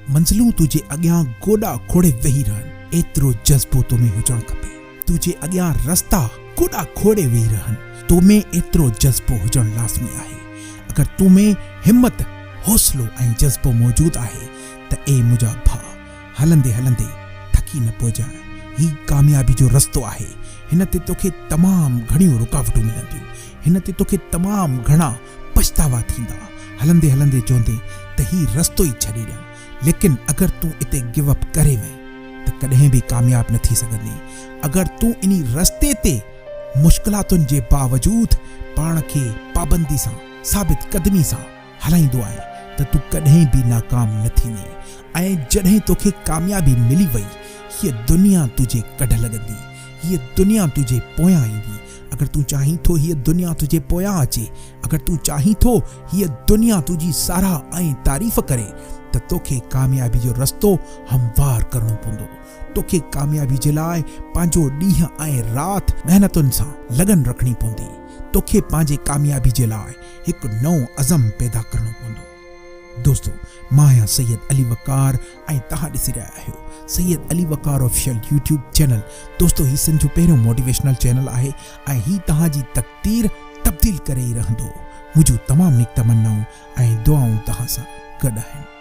منزلون تنهنجي اڳيان گوڏا کوڙي ويهي رهن، ايترو جذبو تو ۾ هجڻ کپي. تنهنجي اڳيان رستا گوڏا کوڙي ويهي رهن، تو ۾ ايترو جذبو هجڻ لازمي آهي. اگر تو ۾ همت، حوصلو ۽ جذبو موجود آهي ته اي منهنجا ڀاء! هلندي هلندي ٿڪي نه پئجانء. هي ڪاميابي جو رستو آهي. هن تي توکي تمام گهڻيون رڪاوٽون ملنديون. هن تي توکي تمام گهڻا پڇتاوا ٿيندا. هلندي هلندي چوندين ته هي رستو ئي ڇڏي ڏيان. ليڪن اگر تون اتي گيو اپ ڪري وئين ته ڪڏهن به ڪامياب نه ٿي سگهندين. اگر تون انهي رستي تي مشڪلاتن جي باوجود پاڻ کي پابندي سان، ثابت قدمي سان هلائيندو آهين ته تون ڪڏهن به ناڪام نه ٿيندين ۽ جڏهن توکي ڪاميابي ملي وئي، هيء دنيا تنهنجي ڪڍ لڳندي، هيء دنيا تنهنجي پويان ايندي. اگر تون چاهين ٿو هيء دنيا تنهنجي پويان اچي، اگر تون چاهين ٿو هيء دنيا تنهنجي ساراهه ۽ تعريف ڪري ته توکي ڪاميابي جو رستو هموار ڪرڻو پوندو. توکي ڪاميابي جي لاء پنهنجو ڏينهن ۽ رات محنتن سان لگن رکڻي پوندي. توکي پنهنجي ڪاميابي جي لاء هڪ نئون عزم پيدا ڪرڻو پوندو. دوستو مان آهيان سيد علي وقار ۽ توهان ڏسي رهيا آهيو Syed Ali Waqar official YouTube channel. دوستو هي سنڌ جو پهريون موٽيويشنل چينل آهي ۽ هي توهان جي تقدير تبديل ڪري ئي رهندو. منهنجون تمام نيڪ تمنائون ۽ دعائون توهان سان گڏ آهن.